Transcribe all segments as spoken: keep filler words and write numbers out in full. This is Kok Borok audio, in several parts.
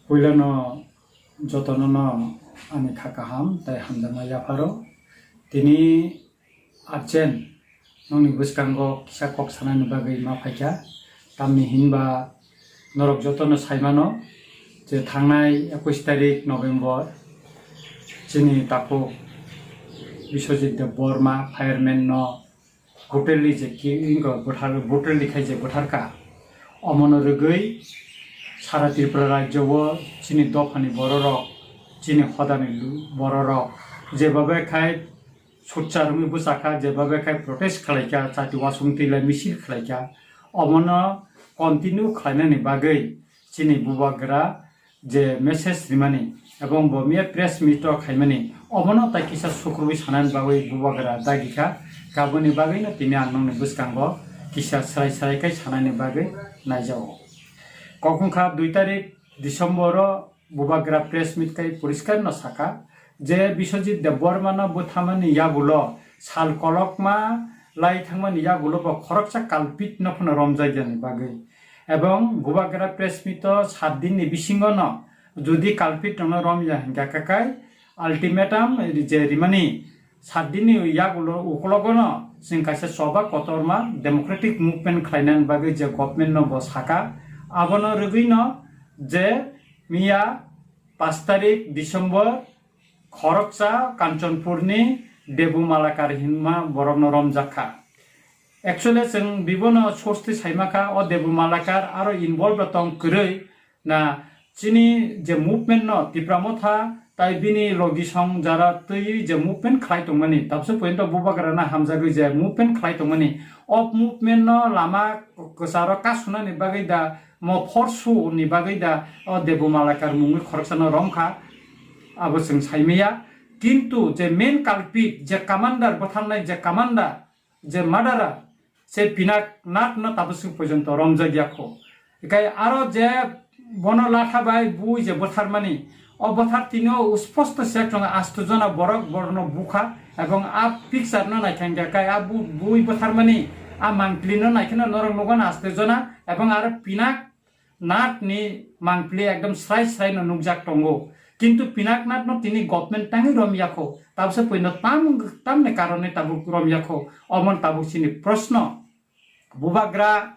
Puilano jotono no ani kha kaham tei hamjakma yapharo. Tini Arjen, nokni bwskango kisa kok sanani bagwi ma phaikha, tamni hinba norok jotono saimano je thangnai ekush tarik November chini takhuk Biswajit Debbarma fireman no brutally je ki-, ingo buthar, brutally khai je butharkha, omono rwgwi sara Tripura rajyo o chini dophani bororok, chini hodani lu-, bororok jebabe khai sochar wngwi bwchakha, jebabe khai protest khlaikha, chati wasung twi lai misil khlaikha, omono continue khlainani bagwi chini bubagra je message rimani ebong bo miya press meet o khaimani, omono tai kisa sukrubwi sanani bagwi bubagra dagi kha. Kaboni bagwino tini ang nokni bwskango kisa srai srai khai sanani bagwi naijago. Kok wngkha dui tarik December o bubagra press meet khai poriskar no saka je Biswajit Debbarma no bwthamani yagulo sal kolokma lai thangmani yagulo bo khoroksa culprit no phano romjakya ni bagwi. Ebong bubagra press meet o sat din ni bisingo no jodi culprit rok no romya hinkha khe kai ultimatum je rimani sat din ni yagulo ukologo no chwng kaisa choba kotorma democratic movement khlainani bagwi je government no bo saka, abono rwgwi no je miya pash tarik December khoroksa Kanchanpurni Debu Malakar hinma borokno romjak kha. Actually, chwng bibono source twi saima kha, o Debu Malakar aro involved tong kwrwi na chini je movement no Tipra Motha tai bini logi song jara twi je movement khlai tongmani, tabse pointo bubagra na hamjagwi je movement khlai tongmani, o movement no lama kwcharo kasunani bagwi da mo forsu ni bagwi da o Debu Malakar mungwi khoroksano romkha, abo chwng saimaya. Kintu je main culprit, je commander, bwtharnai je commander, je murderer, se Pinaknath no tabuk swk porjonto romjak ya kho. Ekai aro je bono latha bai bui je bwtharmani, o bwthar tini o usposto se chwng asto jona borok borokno bukha, ebong a picture no naikha hingkha kai a bu-, bui bwtharmani a mangpili no naikheno norok nugo na asto jona, ebong aro Pinak Nath ni mangpili ekdom srai srai no nukjak tongo. Kintu Pinaknath no tini government tangwi romya kho. Tabse puino tam, tamni karone tabuk romya kho. Omon tabuk chini proshno. Bubagra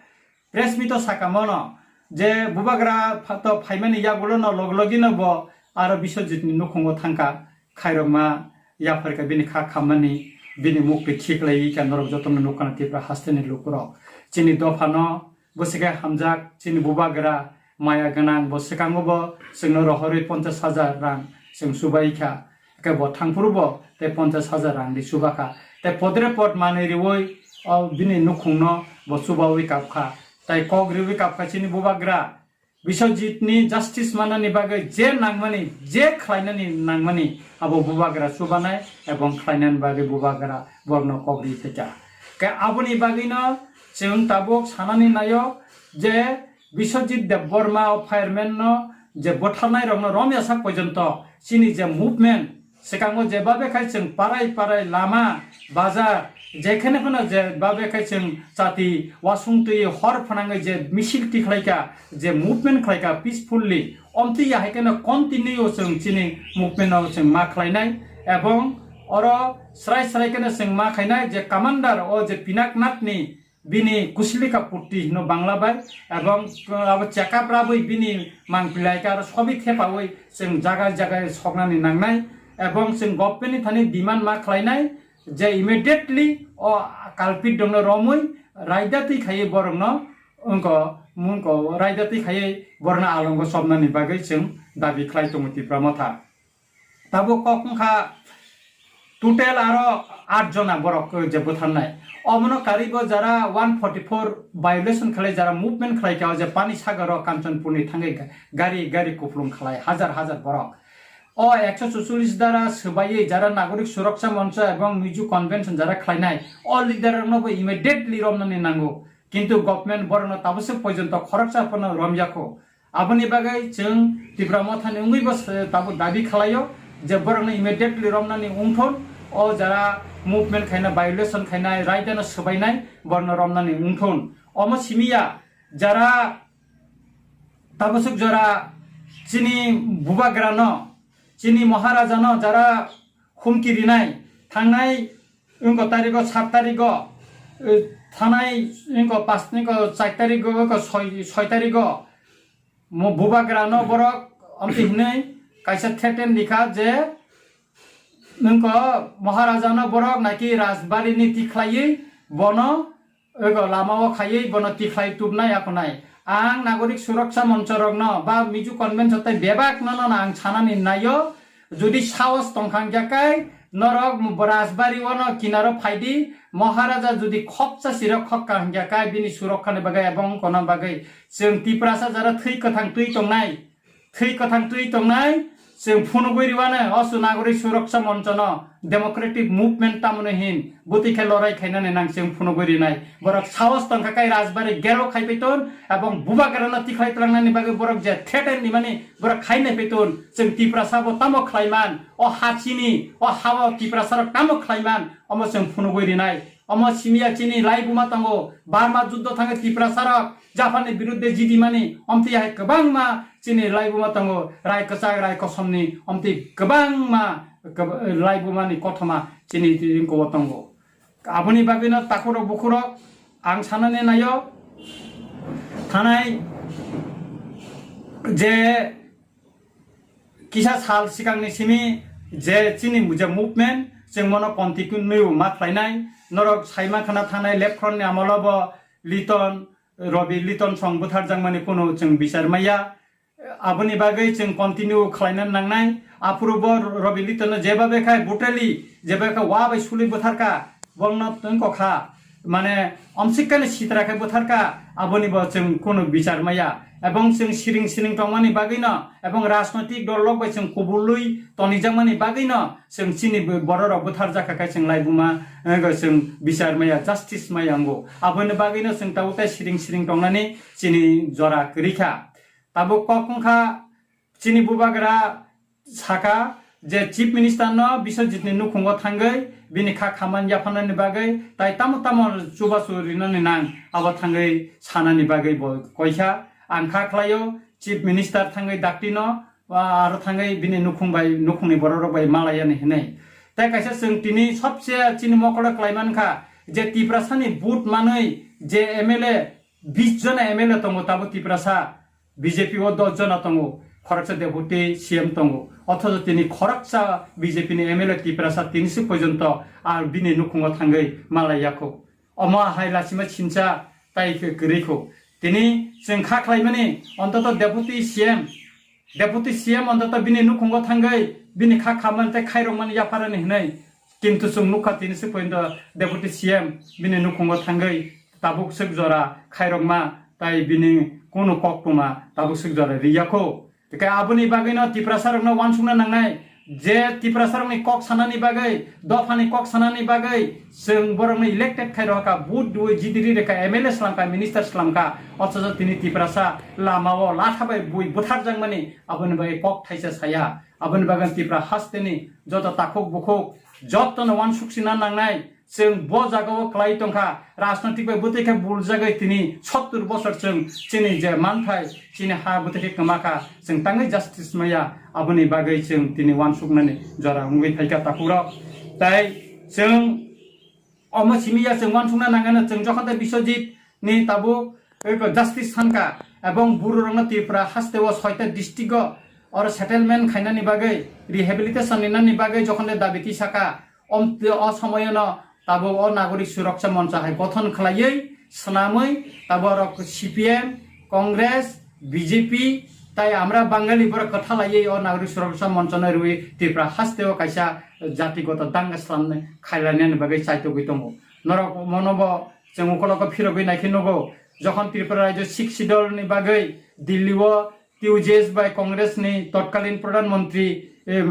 press meet o saka mono je bubagra pha-, to phaimani yagulo no log logi no bo aro Biswajit ni nukhungo thangkha. Khairokma yapharkha bini kha khammani, bini mukti khiklaiwi kha norok jotono nukha na Tipra hasteni lukurok. Chini dophano bwswkhe hamjak, chini bubagra maya gwnang, bo swkango bo chwngno rohorwi ponchash hajar rang chwng chubaikha, khe bo thangphuru bo tei ponchash hajar rang di chubakha, tei podre pod manwi riwi o bini nukhungno bo chubawi kapkha, tei kok riwi kapkha chini bubagra. Biswajit ni justice manani bagwi je nangmani, je khlainani nangmani, abo bubagra chubanai ebong khlainani bagwi bubagra borokno kok ri phaikha. Khe aboni bagwino chwng tabuk sanani naio je Biswajit Debbarma o fireman no je bwtharnai rokno romya sak porjonto chini je movement, swkango jebabe khai chwng parai parai lama, bazar, jekhene phano jebabe khai chwng chati wasung twi hor phnangwi je misil tikhlaikha, je movement khlaikha peacefully, omtwi ya hai kheno continue chwng chini movement no chwng ma khlainai, ebong oro srai srai kheno chwng ma khainai je commander o je Pinaknath ni bini kuslika putti hino Bangla bai, ebong abo check up rabwi bini mangpilai khe aro sobi thepawi chwng jaga jaga soknani nangnai, ebong chwng government ni thani demand ma khlainai je immediately o culprit rokno romwi raida twi khaiwi borokno wngko mungko raida twi khaiwi borokno alongo chopnani bagwi chwng dabi khlai tongo Tipra Motha. Tabuk kok wngkha total aro aat jona borok je bwtharnai. Omono karwi bo jara one forty four violation khlai, jara movement khlai kha, o je pani sagaro Kanchanpurni thangwi ga-, gari, gari kupulung khlai, hajar hajar borok. O ekso chucholish dara swbaiwi jara Nagorik Suraksha Moncho ebong Mizo Convention jara khlainai, o leader rokno bo immediately romnani nango. Kintu government borokno tabuk se porjonto khoroksa phano romya kho. Aboni bagwi chwng Tipra Mothani wngwi bo se tabuk dabi khlaio je borokno immediately romnani wngthon, o jara movement khaina, violation khainai, raidano swbainai borokno romnani wngthon. Omo simi ya jara tabasuk jora chini bubagrano, chini Maharajano jara humki rinai, thangnai wngko tarigo, sat tarigo, eh, thanai wngko pas, wngko char tarigo, wngko soi, soi tarigo, mo bubagrano borok amtwi hinwi kaisa threaten rikha je wngko Maharajano borok naki Rajbari ni tikhlaiwi bono ego lama o khaiwi bono tikhlai tubnai akhonai. Ang Nagorik Suraksha Moncho rokno ba Mizo Convention tei bebak no no ang sanani naio, jodi sahos tongkha hingkha kai norok Rajbari o no kinaro phaidi, Maharaja jodi khoksa sirok khokka hingkha kai bini surokkhani bagwi ebong kono bagwi chwng Tiprasa jara thwi kwthang twi tongnai, thwi kwthang twi tongnai, chwng phunugwi riwano osu Nagorik Suraksha Moncho no democratic movement tamoni hin bwtwi khe lorai khainani nang chwng phunugwi rinai. Borok sahos tongkha kai Rajbari gero khaipai ton, ebong bubagrano tikhlai tlangnani bagwi borok je threaten rimani borok khainai pai ton, chwng Tiprasa bo tamo khlaiman, o ha chini, o ha o Tiprasa rok tamo khlaiman, omo chwng phunugwi rinai. Omo simiya chini laibuma tongo, Burma juddo thangwi Tiprasa rok Japan ni birudde jidimani, omtwi hai kwbangma chini laibuma tongo, rai kwchak, rai kosomni, omtwi kwbangma kwb-, laibumani kothoma chini ringkogo tongo. Aboni bagwino takhurok bukhurok ang sanani naio, thanai je kisa sal sikangni simi je chini je movement, chwng mono continue ma khlainai. Norok saima khana thanai left front ni amolo bo Liton, Robi Liton song bwtharjakmani kunu chwng bichar maya. Aboni bagwi chwng continue khlaina nangnai. Aphuru bo Robi Liton no jebabe khai brutally, jebabe khai wa bai suli bwtharka, bongno tungko kha, mane omsikkani sitra khe bwtharka, aboni bo chwng kunu bichar maya. Ebong chwng siring siring tongmani bagwino, ebong rajnoitik dol rok bai chwng kubului tonijakmani bagwino, chwng chini borok rok bwtharjakha khe chwng laibuma, eh, chwng bichar maya, justice maya wngo. Aboni bagwino chwng tabuk tei siring siring tongnani chini jora kwrwi kha. Tabuk kok wngkha, chini bubagra saka je Chief Minister no Biswajit ni nukhungo thangwi bini kha khaman yaphanani bagwi tai tamo tamo chubachu rinani nang abo thangwi sanani bagwi bo koikha. Ang kha khlaio Chief Minister thangwi dakti no, ah, aro thangwi bini nukhung bai, nukhungni borok rok bai malaiyani hinwi. Tai kaisa chwng tini sobse chini mokolo khlai mankha je Tiprasa ni vote manwi je M L A bis jona M L A tongo, tabuk Tiprasa B J P o dos jona tongo, khoroksa deputy C M tongo, othocho tini khoroksa B J P ni M L A Tiprasa tini se porjonto ar bini nukhungo thangwi malai yakho. Omo hai lachima sincha tai khe kwrwi kho. Tini chwng kha khlaimani ontoto deputy C M, deputy C M ontoto bini nukhungo thangwi bini kha khamani tei khairokmani yapharani hinwi. Kintu chwng nukha tini se porjonto deputy C M bini nukhungo thangwi tabuk swk jora khairokma tai bini kunu koktwma tabuk swk jora riyakho. Tei aboni bagwino Tiprasa rokno uansukna nangnai je Tiprasa rokni kok sanani bagwi, dophani kok sanani bagwi chwng borokno elected khai rohakha, vote dui jidiri rekha, M L A slamkha, minister slamkha, othocho tini Tiprasa lamao latha bai bui butharjakmani aboni bagwi kok thaisa saya. Aboni bagwi Tipra hasteni joto takhuk bukhuk jotono uansuk sina nangnai. Chwng bo jagao kwlai tongkha, rajnoitik bai bwtwi khe buljagwi tini sottur bosor chwng chini je manthai, chini ha bwtwi khe kwma kha, chwng tangwi justice maya, aboni bagwi chwng tini uansuknani jora wngwi phaikha takhurok. Tai chwng omo simi ya chwng uansukna nangano, chwng jokhon tei Biswajit ni tabuk eko justice sankha, ebong buru rokno Tripura haste o soita district o oro settlement khainani bagwi, rehabilitation ninani bagwi jokhon de dabi tisakha, om-, o somoyono tabuk o Nagorik Suraksha Moncha hai gothon khlaiwi swnamwi tabuk orok C P M, Congress, B J P tai Amra Bangali borok kwthalaiwi o Nagorik Suraksha Monchano rwi Tripura haste o kaisa jatigoto danga slam khailainani bagwi chaitogwi tongo. Norok mono bo chwng ukoloko phirogwi naikhe nugo, jokhon Tripura rajyo Sixth Schedule ni bagwi Delhi o T U J S bai Congress ni totkalin Pradhan Mantri, eh,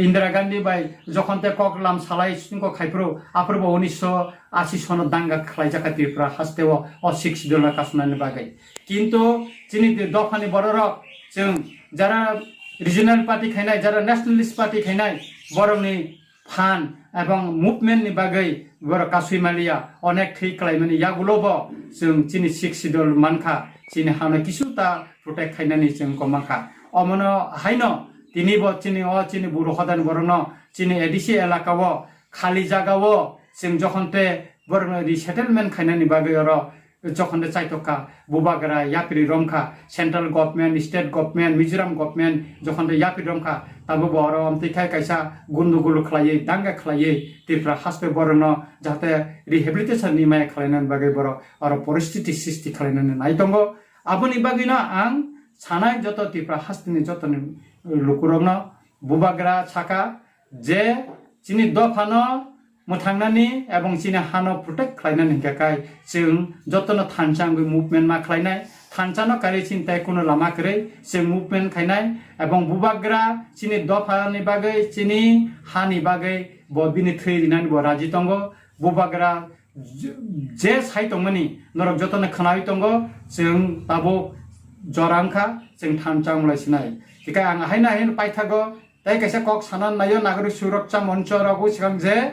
Indira Gandhi bai jokhon te kok lam salai singko khaiphuru, aphuru bo unisho ashi sono danga khlaijak kha Tripura haste o, o Sixth Schedule no kasumnani bagwi. Kintu chini dophani bororok chwng jara regional party khainai, jara nationalist party khainai, borokni phan ebong movement ni bagwi borok kasui maliya, onek thwi khlaimani yagulo bo chwng chini Sixth Schedule mankha, chini hano kisu ta protect khainani chwng kok mankha. Omono haino tini bo chini o chini buru hodani borokno chini A D C elaka o khali jaga o chwng jokhon te borokno resettlement khainani bagwi oro jokhon te chaitok kha, bubagra yapri rom kha, central government, state government, Mizoram government jokhon te yapri rom kha, tabo bo oro amtwi khai kaisa gundugul khlaiwi, danga khlaiwi Tripura haste borokno jahate rehabilitation ni maya khlainani bagwi borok oro poristiti sristi khlainani nai tongo. Aboni bagwino ang sanai joto Tripura hasteni jotoni lukurokno bubagra saka je chini dophano mwthangnani ebong chini hano protect khlainani hinkhe kai chwng jotono thansa wngwi movement ma khlainai, thansano karwi chini tai kuno lama kwrwi chwng movement khainai ebong bubagra chini dophani bagwi chini hani bagwi bo bini thwi rinani bo raji tongo. Bubagra je, je sai tongmani norok jotono khwnawi tongo, chwng tabuk jora wngkha, chwng thansa wng lai sinai. Hinkhe ang haino haino paithago tei kaisa kok sana naio Nagarik Suroksha Moncho rok swkang je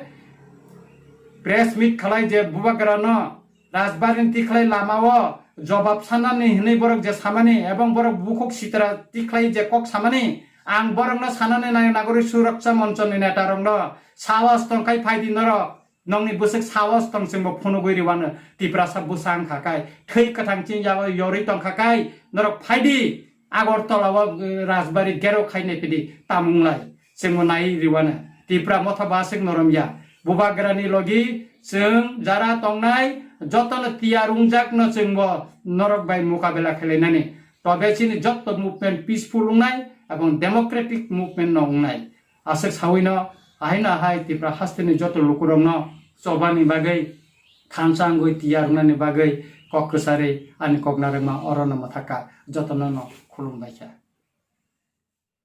press meet khalai je bubagrano Rajbari ni tikhlai lama o jobab sanani hinwi borok je samani ebong borok bukhuk sitra tikhlai je kok samani, ang borokno sanani naio Nagarik Suroksha Moncho ni neta rokno sahos tongkhai phaidi norok. Nokni bwswk sahos tong chwngbo phunugwi rwano, Tiprasa bwsa wngkha kai, thwi kwthang chini yago yorwi tongkha kai, norok phaidi Agartala o, eh, Rajbari gero khai naiphidi tamung lai, chwngbo nai rwano. Tipra motha baswk norom ya, bubagrani logi chwng jara tongnai jotono tiyar wngjakno chwngbo norok bai mukabela khlainani. Tobe chini jotto movement peaceful wngnai ebong democratic movement no wngnai. Aswk sawino ahaino ahai Tipra hasteni joto lukurokno chobani bagwi, thansa wngwi tiyar wngnani bagwi kok kwcharwi ani kok narwkma orono mwthaka jotono no khulumbaikha.